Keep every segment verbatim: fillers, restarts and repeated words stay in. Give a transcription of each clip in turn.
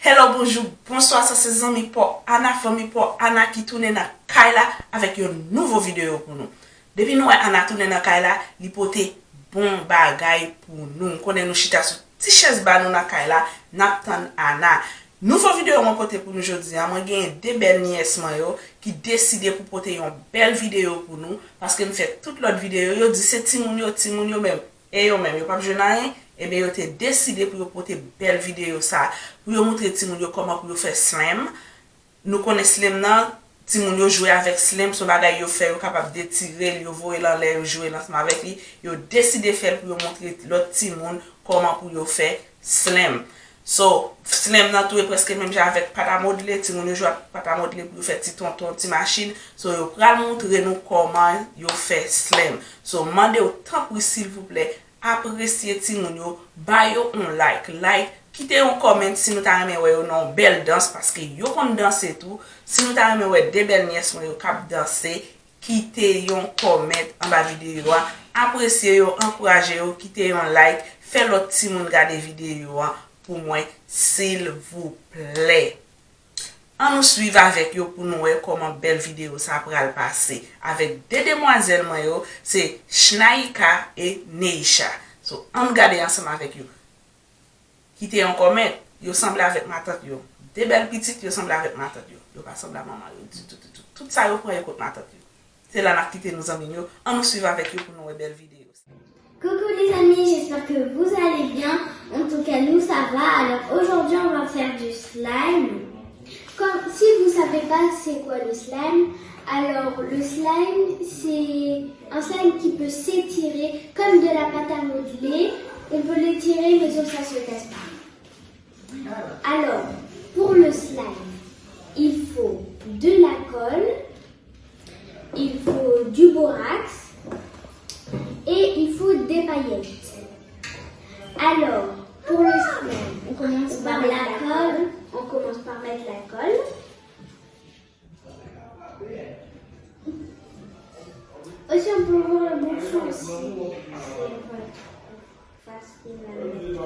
Hello, bonjou, bonswa, sa se zanmi pa w Ana, fanmi pa w Ana ki tounen nan kay la avèk yon nouvo videyo pou nou. Depi nou wè Ana tounen nan kay la, li pote bon bagay pou nou. M konnen nou chita sou ti chèz ba nou nan kay la, n ap tann Ana. Nouvo videyo mwen pote pou nou jodi a, mwen genyen de bèl nyès mwen yo ki deside pou pote yon bèl videyo pou nou, paske m fè tout lòt videyo, yo di se timoun yo, timoun yo, men e yo menm, yo p ap jwenn anyen, ebyen yo te deside pou yo pote bèl videyo sa, pou yo montre timoun yo kòman pou yo fè slime. Nou konnen slime nan, timoun yo jwe avèk slime, se yon bagay yo fè, yo kapab detire l, yo voye l anlè, yo jwe l ansanm avèk li. Yo deside fè l pou yo montre lòt timoun kòman pou yo fè slime. So, slime nan tou e prèske menm jan avèk pat a modle, timoun yo jwe ak pat a modle pou yo fè ti tonton, ti machin. So, yo pral montre nou kòman yo fè slime. So, m mande w tanpri silvouplè, apresye timoun yo, ba yo yon like, like, kite yon comment si nou ta renmen wè yo nan yon bèl dans, paske yo konn danse tou. Si nou ta renmen wè de bèl nyès mwen yo k ap danse, kite yon comment anba videyo a, apresye yo, ankouraje yo, kite yon like, fè lòt timoun gade videyo a pou mwen, silvouplè. Ann nou swiv avèk yo pou nou wè kòman bèl videyo sa pral pase avèk de demwazèl mwen yo, se Shnaika e Neisha. So, ann gade ansanm avèk yo. Kite yon comment, yo sanble avèk matant yo. De bèl pitit, yo sanble avèk matant yo. Yo pa sanble a manman yo ditou, ditou. Tout sa yo pran yo kot matant yo. Se la n ap kite nou zanmi n yo. Ann nou swiv avèk yo pou nou wè bèl videyo. Coucou les amis, j'espère que vous allez bien. En tout cas, nous ça va. Alors aujourd'hui, on va faire du slime. Comme si vous savez pas c'est quoi le slime, alors le slime c'est un slime qui peut s'étirer comme de la pâte à modeler. On peut l'étirer mais ça se casse pas. Alors, pour le slime, il faut de la colle, il faut du borax et il faut des paillettes. Alors, pour le slime, on commence par la colle. On commence par mettre la colle. Aussi, on peut voir le bouchon aussi. C'est facile à mettre.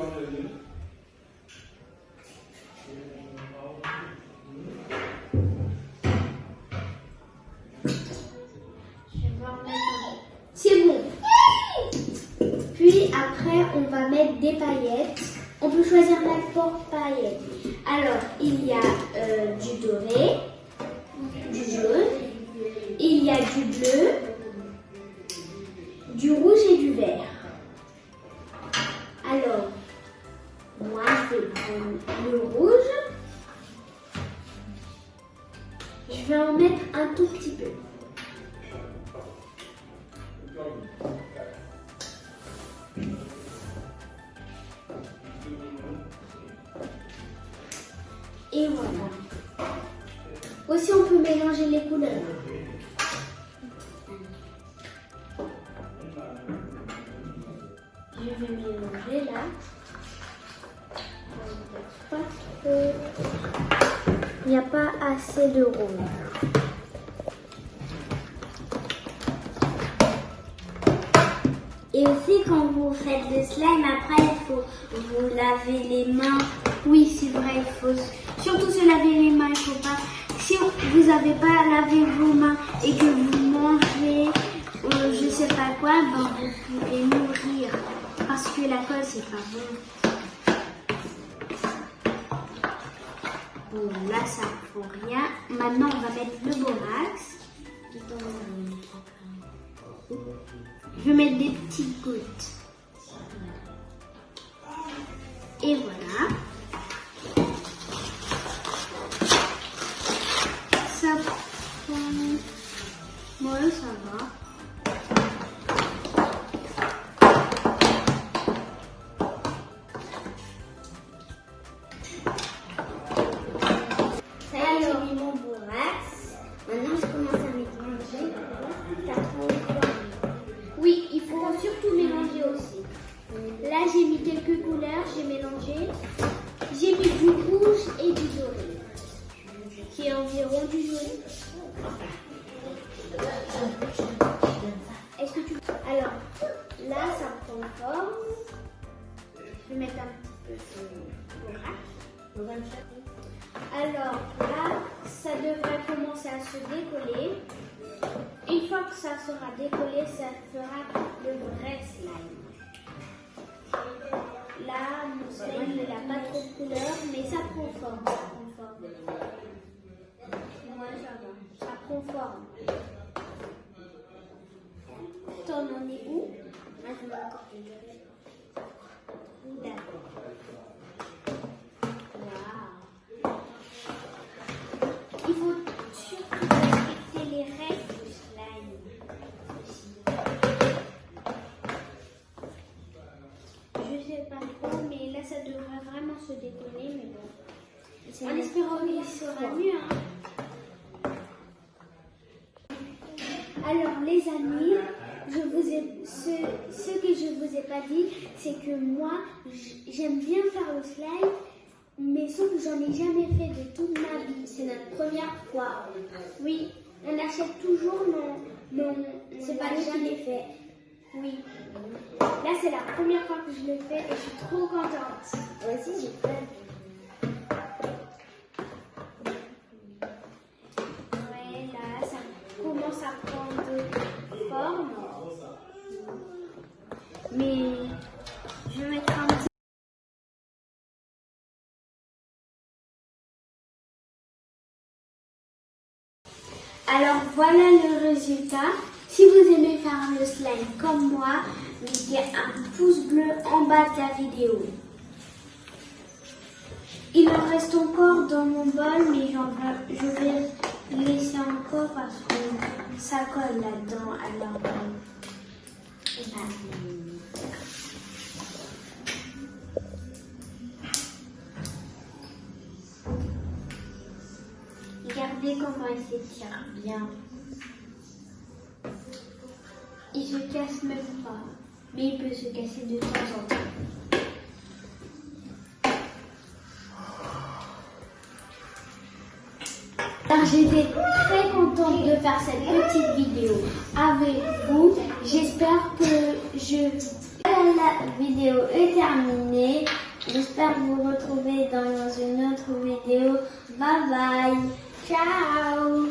C'est bon. Puis après, on va mettre des paillettes. On peut choisir n'importe paillette. Alors, il y a euh, du doré, du jaune, il y a du bleu, du rouge et du vert. Alors, moi, je vais prendre le rouge. Je vais en mettre un tout petit peu. Et voilà. Aussi, on peut mélanger les couleurs. Je vais mélanger là. Pas trop. Il n'y a pas assez de rouge. Et aussi, quand vous faites le slime, après, il faut vous laver les mains. Oui, c'est vrai, il faut surtout se laver les mains. Il faut pas, si vous n'avez pas lavé vos mains et que vous mangez, euh, je sais pas quoi, ben vous pouvez mourir. Parce que la colle, c'est pas bon. Bon, là, ça prend rien. Maintenant, on va mettre le borax. Je vais mettre des petites gouttes. Et voilà. Ça prend. Bon, là, ça va. Ça y est, j'ai mis mon borax. Maintenant, je commence à mélanger. Ça prend encore. Oui, il faut surtout mélanger aussi. Là, j'ai mis quelques couleurs, j'ai mélangé. J'ai mis du rouge et du doré, qui est environ du jaune. Est-ce que tu... Alors, là, ça prend forme. Je vais mettre un petit peu de borax. Ça se décoller. Une fois que ça sera décollé, ça fera le vrai slime. Là, mon slime, il n'a pas trop de couleur, mais ça prend forme, ça prend forme. Moi, ça va. Ça prend forme. Ton nom est où? Moi, je vais encore te dire. D'accord. Waouh. Il faut surtout respecter les règles du slime aussi. Je sais pas trop, mais là, ça devrait vraiment se décoller, mais bon. En espérant qu'il sera mieux, hein. Alors, les amis, je vous ai, ce, ce que je vous ai pas dit, c'est que moi, j-, j'aime bien faire le slime, mais sauf que j'en ai jamais fait de toute ma vie. C'est notre première fois. Oui, on achète toujours, mais on, mais on, on n'a jamais fait. Oui. Là, c'est la première fois que je le fais et je suis trop contente. Moi aussi, j'ai peur. Ouais, là, ça commence à prendre forme. Mais je vais mettre un petit... Alors voilà le résultat. Si vous aimez faire le slime comme moi, mettez un pouce bleu en bas de la vidéo. Il en reste encore dans mon bol, mais j'en veux, je vais laisser encore parce que ça colle là-dedans. Alors, euh, voilà. Regardez comment il s'étire bien. Il se casse même pas, mais il peut se casser de temps en temps. Alors, j'étais très contente de faire cette petite vidéo avec vous. J'espère que je... Voilà, la vidéo est terminée. J'espère vous retrouver dans une autre vidéo. Bye bye. Ciao.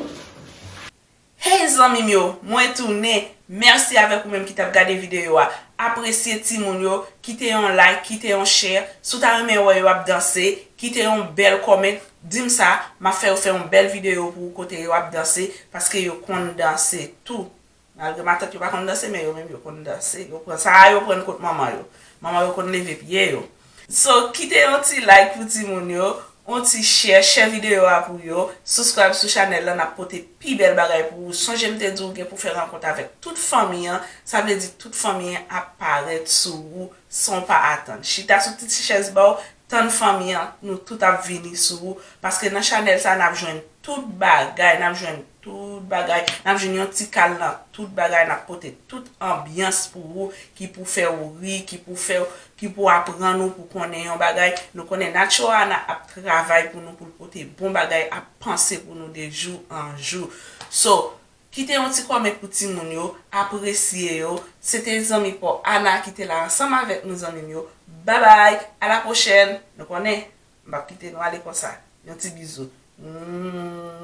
Hey zanmi m yo, mwen tounen. Mèsi avèk ou menm ki t ap gade videyo a. Apresye timoun yo, kite yon like, kite yon share. Si w ta renmen wè yo ap danse, kite yon bèl comment, di m sa, m ap fè yo fè yon bèl videyo pou ou kote yo ap danse, paske yo konn danse tou. Malgre matant yo pa konn danse, men yo menm yo konn danse. Yo pran sa, yo pran kot manman yo. Manman yo konn leve pye yo. So, kite yon ti like pou timoun yo, yon ti share, share videyo a pou yo, subscribe sou chanèl la, n ap pote pi bèl bagay pou ou. Sonje m te di w gen pou fè rankont avèk tout fanmi an, sa vle di tout fanmi an ap parèt sou ou san w pa atann. Chita sou ti, ti chèz ba w, tann fanmi an, nou tout ap vini sou ou, paske nan chanèl sa n ap jwenn tout bagay, n ap jwenn tout bagay, n ap jwenn yon ti kal nan tout bagay, n ap pote tout anbyans pou ou, ki pou fè w ri, ki pou fè w, ki pou aprann ou pou konnen yon bagay. Nou konnen Nacho Ana ap travay pou nou, pou l pote bon bagay, ap panse pou nou de jou an jou. So, kite yon ti comment pou timoun yo, apresye yo. Se te zanmi pa w Ana ki te la ansanm avèk nou, zanmi m yo. Babay, a la pwochèn. Nou konnen, m p ap kite nou ale konsa. Yon ti bizou. Mwah.